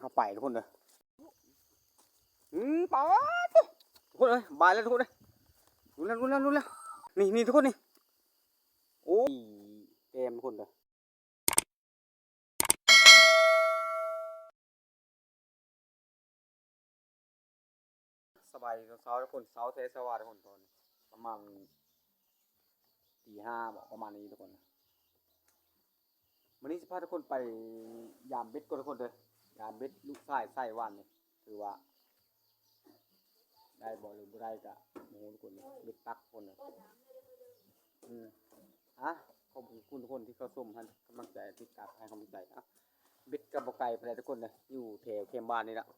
ເຂົ້າໄປທຸກຄົນເດີ. ອືມ ປາດ ທຸກຄົນເອີຍ ບາຍແລ້ວທຸກຄົນເອີຍ. ລຸ້ນແລ້ວ ລຸ້ນແລ້ວ ລຸ້ນແລ້ວ. ນີ້ ນີ້ທຸກຄົນນີ້. ໂອ້ຍ ແຕ້ມທຸກຄົນເດີ. ສະບາຍດີຕອນເຊົ້າທຸກຄົນ, ເຊົ້າແທ້ສະຫວາດທຸກຄົນ. ຕອນປະມານຕີຫ້າບໍ ປະມານນີ້ທຸກຄົນ. ມື້ນີ້ຊິພາທຸກຄົນໄປຢາມເບັດກ່ອນທຸກຄົນເດີ, ຢາມເບັດລູກຊາຍໃສ່ຫວານນີ້ ຖືວ່າ ໄດ້ບໍ່ ຫຼືບໍ່ໄດ້ກະບໍ່ຮູ້ທຸກຄົນ, ເບັດປັກທຸກຄົນ. ອືມ ອະ ຂອບຄຸນທຸກຄົນທີ່ເຂົ້າຊົມ ໃຫ້ກຳລັງໃຈ ຕິດຕາມໃຫ້ກຳລັງໃຈ. ອະ ເບັດກະບໍ່ໄກປານໃດທຸກຄົນເດີ, ຢູ່ແຖວແຄມບ້ານນີ້ລະ. ບັ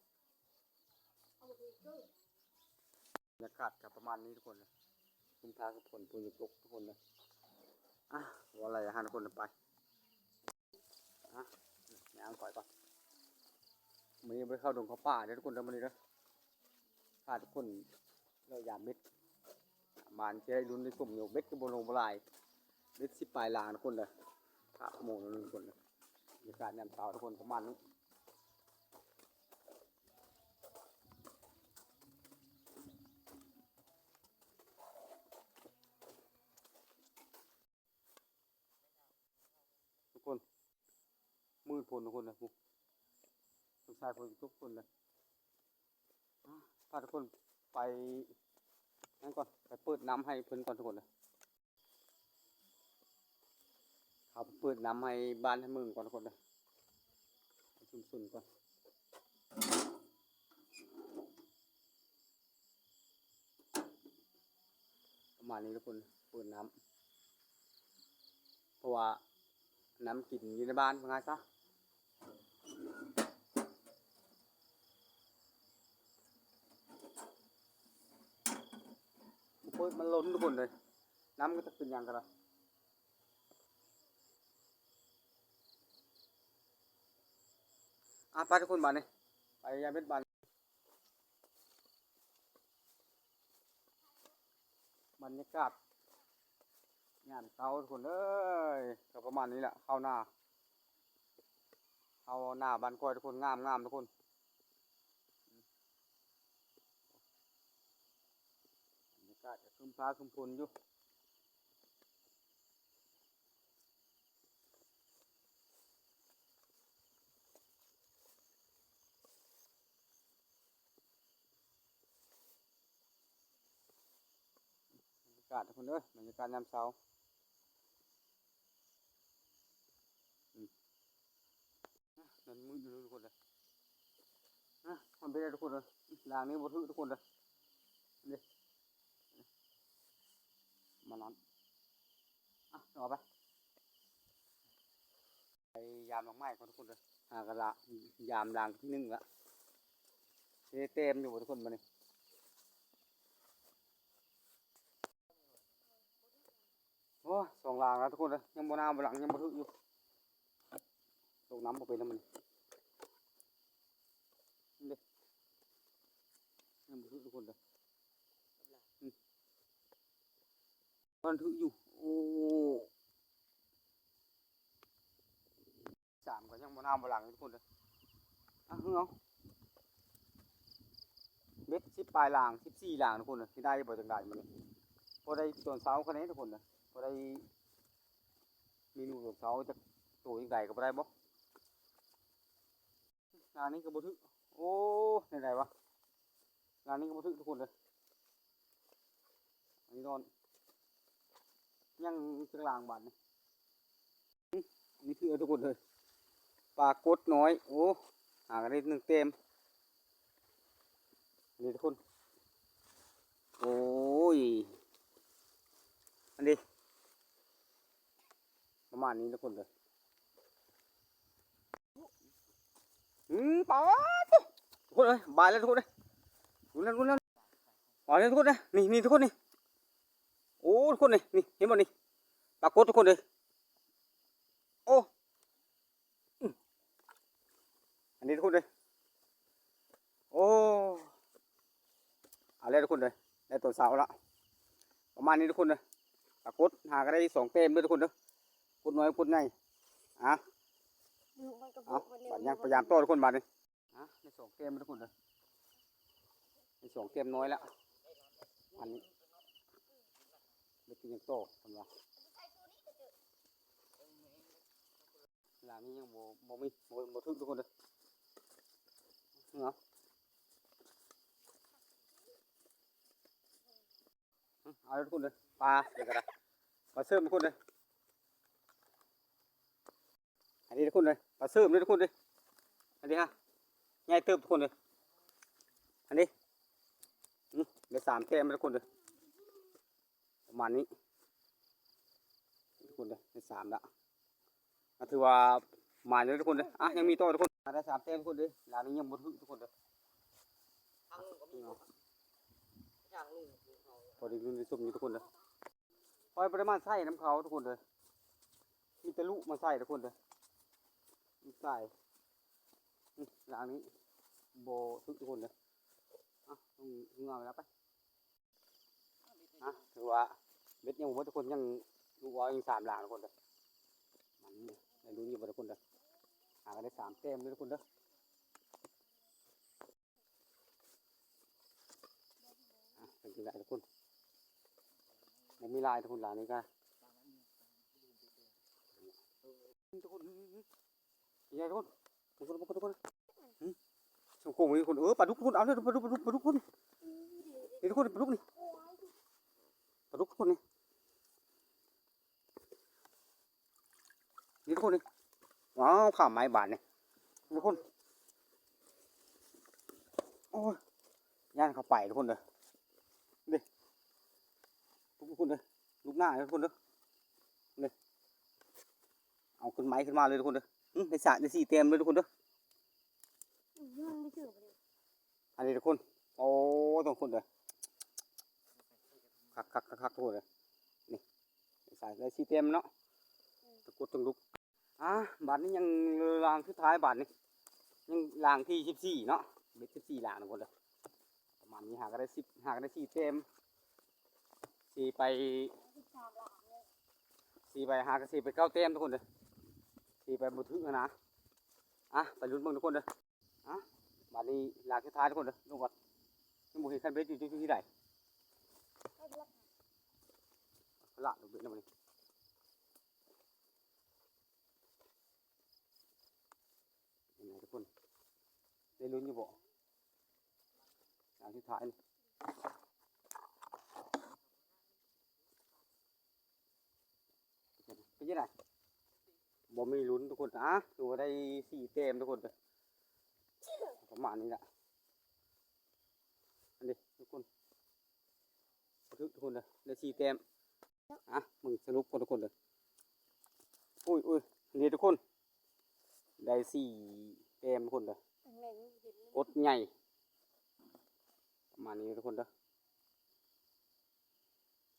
ນຍາກາດກະປະມານນີ້ທຸກຄົນເດີ, ຄຸມຟ້າຄືຝົນ ຝົນຢູ່ຕົກທຸກຄົນເດີ. ອະ ບໍ່ໄຫຼຫາທຸກຄົນໄປ. ອ່ະ ຍ່າງໄປກ່ອນ. ມື້ນີ້ບໍ່ໄດ້ເຂົ້າດົງເຂົ້າປ່າເດີທຸກຄົນເດີ ມື້ນີ້ເດີ. ພາທຸກຄົນເລາະຢາມເບັດ ປະມານຊິໄດ້ລຸ້ນໄດ້ຊົມຢູ່. ເບັດກະບໍ່ລົງບໍ່ຫຼາຍ, ເບັດສິບປາຍລາງທຸກຄົນເດີ. ພາໂມງທຸກຄົນເດີ. ບັນຍາກາດຍາມເຊົ້າທຸກຄົນປະມານນີ້. ທຸກຄົນ ມືດພົ້ນທຸກຄົນເດີ, ສົງໄສຝົນຕົກທຸກຄົນເດີ. ພາທຸກຄົນໄປນັ້ນກ່ອນ, ໄປເປີດນ້ຳໃຫ້ເພິ່ນກ່ອນທຸກຄົນເດີ. ເຂົ້າໄປເປີດນ້ຳໃຫ້ບ້ານໃຫ້ເມືອງກ່ອນທຸກຄົນເດີ, ໃຫ້ຊຸມຊົນກ່ອນ. ປະມານນີ້ທຸກຄົນ, ເປີດນ້ຳ ເພາະວ່ານ້ຳກິນຢູ່ໃນບ້ານວ່າງ່າຍຊະ. ເປີດມັນລົ້ນທຸກຄົນເລີຍ, ນ້ຳກະຈັກເປັນຫຍັງກະໄດ້. ອາ ໄປທຸກຄົນບາດນີ້ ໄປຢາມເບັດບາດ. ບັນຍາກາດຍາມເຊົ້າທຸກຄົນເອີຍ ກະປະມານນີ້ແຫຼະ. ເຂົ້ານາ ເຂົ້ານາບ້ານຂ້ອຍທຸກຄົນ, ງາມໆ ທຸກຄົນ. ບັນຍາກາດກະຄຶ້ມຟ້າຄຶ້ມຝົນຢູ່. ບັນຍາກາດທຸກຄົນເອີຍ, ບັນຍາກາດຍາມເຊົ້າ. ອືມ ມັນມືດຢູ່ທຸກຄົນເດີ. ອະ ມັນເປັນໄດທຸກຄົນເດີ, ລາງນີ້ບໍ່ຖືກທຸກຄົນເດີ. ນີ້ ມານອນ ອະ ເອົາໄປ ໄປຢາມຫຼັງໃໝ່ກ່ອນທຸກຄົນເດີ. ຫາກະລະ ຢາມຫຼັງທີໜຶ່ງລະ ຊິໄດ້ແຕ້ມຢູ່ບໍ່ທຸກຄົນບາດນີ້. ໂອ້ຍ ສອງຫຼັງລະທຸກຄົນເດີ, ຍັງບໍ່ໜ້າບໍ່ຫຼັງ ຍັງບໍ່ຖືກຢູ່. ລົງນ້ຳບໍ່ເປັນນຳມັນເດ້, ຍັງບໍ່ຖືກທຸກຄົນເດີ. ອືມ ມັນຖືກຢູ່. ໂອ້ ສາມກະຍັງບໍ່ໜ້າບໍ່ຫຼັງທຸກຄົນເດີ. ອະ ເອົາ ເບັດສິບປາຍລາງ ສິບສີ່ລາງທຸກຄົນເດີ, ຊິໄດ້ບໍ່ຈັ່ງໃດມື້ນີ້. ພໍໄດ້ຕອນເຊົ້າຄັນນີ້ທຸກຄົນເດີ, ພໍໄດ້ເມນູຕອນເຊົ້າ ຈັກໂຕຈັ່ງໃດກະບໍ່ໄດ້ບໍ. ລາງນີ້ກະບໍ່ຖືກ. ໂອ້ ແນວໃດວະ, ລາງນີ້ກະບໍ່ຖືກທຸກຄົນເດີ. ອັນນີ້ນອນ ຍັງຈັກລາງບາດນີ້. ອືມ ອັນນີ້ຖືກທຸກຄົນເດີ, ປາກົດນ້ອຍ. ໂອ້ ຫາກະໄດ້ໜຶ່ງແຕ້ມ. ນີ້ທຸກຄົນ ໂອ້ຍ ອັນນີ້ ປະມານນີ້ທຸກຄົນເດີ. ອືມ ປາດ ທຸກຄົນເອີຍ ບາຍແລ້ວທຸກຄົນເອີຍ. ລຸ້ນແລ້ວ ລຸ້ນແລ້ວ ບາຍແລ້ວທຸກຄົນເອີຍ. ນີ້ ນີ້ທຸກຄົນນີ້. ໂອ້ ທຸກຄົນນີ້ ນີ້ ເຫັນບໍ່ນີ້ ປາກົດທຸກຄົນເອີຍ. ໂອ້ ອືມ ອັນນີ້ທຸກຄົນເອີຍ. ໂອ້ ເອົາແລ້ວທຸກຄົນເອີຍ, ໄດ້ໂຕເຊົ້າລະ ປະມານນີ້ທຸກຄົນເອີຍ. ປາກົດຫາກະໄດ້ສອງແຕ້ມເດີທຸກຄົນເດີ, ກົດນ້ອຍກົດໃຫຍ່. ອະ ເອົາ ບາດຍັງພະຍາຍາມຕໍ່ທຸກຄົນບາດນີ້. ໄດ້ສອງແຕ້ມທຸກຄົນເດີ ໄດ້ສອງແຕ້ມນ້ອຍລະ ອັນນີ້ ເຮັດຫຍັງຕໍ່ເພິ່ນວ່າ ຫຼາງນີ້ຍັງບໍ່ ບໍ່ມີ ບໍ່ ບໍ່ຖືກທຸກຄົນເດີ ເນາະ ເອົາເດີທຸກຄົນເດີ ປາ ນີ້ກໍໄດ້ ປາເສີມທຸກຄົນເດີ ອັນນີ້ທຸກຄົນເດີ ປາເສີມເດີທຸກຄົນເດີ ອັນນີ້ຮະ ໃຫຍ່ເຕີບທຸກຄົນເດີ ອັນນີ້ ອືມ ໄດ້ສາມແຕ້ມທຸກຄົນເດີ ປະມານນີ້ ທຸກຄົນເດີ ໄດ້ສາມລະ ກໍຖືວ່າມານຢູ່ເດີທຸກຄົນເດີ ອ່ະ ຍັງມີຕໍ່ທຸກຄົນ ໄດ້ສາມແຕ້ມທຸກຄົນເດີ ຫຼາງນີ້ຍັງບໍ່ຖືກທຸກຄົນເດີ ທາງໜຶ່ງກໍມີ ທາງໜຶ່ງ ພໍໄດ້ລຸ້ນໄດ້ຊົມຢູ່ທຸກຄົນເດີ ຂ້ອຍບໍ່ໄດ້ມາໃສ່ນຳເຂົາທຸກຄົນເດີ ມີແຕ່ລຸມາໃສ່ທຸກຄົນເດີ ໃສ່ ອືມ ຫຼາງນີ້ບໍ່ຖືກທຸກຄົນເດີ ອ່ະ ເອົາໄປລະໄປ ອ່ະ ຖືວ່າເບັດຍັງບໍ່ໝົດທຸກຄົນ ຍັງລູກວ່າວຍັງສາມຫຼາງທຸກຄົນເດີ ມັນໄດ້ລຸ້ນຢູ່ບໍ່ທຸກຄົນເດີ ຫາກໍໄດ້ສາມແຕ້ມເດີທຸກຄົນເດີ ອ່ະ ເປັນຈັ່ງໃດທຸກຄົນ ບໍ່ມີຫຼາຍທຸກຄົນ ຫຼາງນີ້ກໍ ທຸກຄົນ ເປັນໄງທຸກຄົນ ທຸກຄົນ ທຸກຄົນ ທຸກຄົນ ຫຶ ສົງໂກງນີ້ທຸກຄົນ ເອີ ປາດຸກທຸກຄົນ ເອົາເດີ ປາດຸກ ປາດຸກ ປາດຸກທຸກຄົນ ນີ້ທຸກຄົນ ປາດຸກນີ້ ປາດຸກທຸກຄົນນີ້ ນີ້ທຸກຄົນນີ້ ວ້າວ ຂ້າມໄມ້ບາດນີ້ ທຸກຄົນ ໂອ້ຍ ຢ້ານເຂົາໄປທຸກຄົນເດີ ເດ້ ທຸກຄົນເດີ ລຸກໜ້າເດີທຸກຄົນເດີ ເດ້ ເອົາຂຶ້ນໄມ້ຂຶ້ນມາເລີຍທຸກຄົນເດີ ຫຶ ໄດ້ສາມ ໄດ້ສີ່ແຕ້ມເລີຍທຸກຄົນເດີ ມັນໄດ້ຖືກບໍ່ນີ້ ອັນນີ້ທຸກຄົນ ໂອ້ ທຸກຄົນເດີ ຄັກໆໆໆ ທຸກຄົນເດີ ນີ້ ໄດ້ສາມ ໄດ້ສີ່ແຕ້ມເນາະ ຕະກຸດຕ້ອງລຸກ ອ່າ ບາດນີ້ຍັງລາງສຸດທ້າຍບາດນີ້ ຍັງລາງທີສິບສີ່ເນາະ ເບັດສິບສີ່ລາງທຸກຄົນເດີ ປະມານນີ້ຫາກໍໄດ້ສິບ ຫາກໍໄດ້ສີ່ແຕ້ມ ສີ່ໄປ ສີ່ໄປຫາກໍສີ່ໄປເກົ້າແຕ້ມທຸກຄົນເດີ ສີ່ໄປບໍ່ຖືກຫັ້ນນະ ອ່ະ ໄປລຸ້ນເບິ່ງທຸກຄົນເດີ ອ່ະ ບາດນີ້ລາງສຸດທ້າຍທຸກຄົນເດີ ລົງກ່ອນ ຍັງບໍ່ເຫັນຄັນເບັດຢູ່ ຢູ່ທີ່ໃດ ລາກເບັດແລ້ວບັດນີ້ ເປັນໄງທຸກຄົນ ໄດ້ລຸ້ນຢູ່ບໍ່ ອັນສຸດທ້າຍນີ້ ເປັນຈັ່ງໃດ ບໍ່ມີລຸ້ນທຸກຄົນ ອ່າ ຖືວ່າໄດ້ສີ່ແຕ້ມທຸກຄົນເດີ ປະມານນີ້ລະ ອັນນີ້ທຸກຄົນ ຖືກທຸກຄົນເດີ ໄດ້ສີ່ແຕ້ມ ອ່ະ ເບິ່ງສະຫຼຸບກ່ອນທຸກຄົນເດີ ໂອ້ຍ ໂອ້ຍ ນີ້ທຸກຄົນ ໄດ້ສີ່ແຕ້ມທຸກຄົນເດີ ກົດໃຫຍ່ ປະມານນີ້ທຸກຄົນເດີ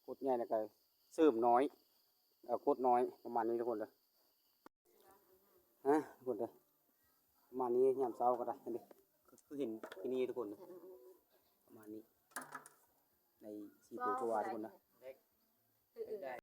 ກົດໃຫຍ່ແລ້ວກໍເສີມນ້ອຍ ເອີ ກົດນ້ອຍ ປະມານນີ້ທຸກຄົນເດີ ຮະ ທຸກຄົນເດີ ປະມານນີ້ ຍາມເຊົ້າກໍໄດ້ ເຫັນດີ ຄືເຫັນທີ່ນີ້ທຸກຄົນ ປະມານນີ້ ໄດ້ສີ່ໂຕກວ່າທຸກຄົນເດີ.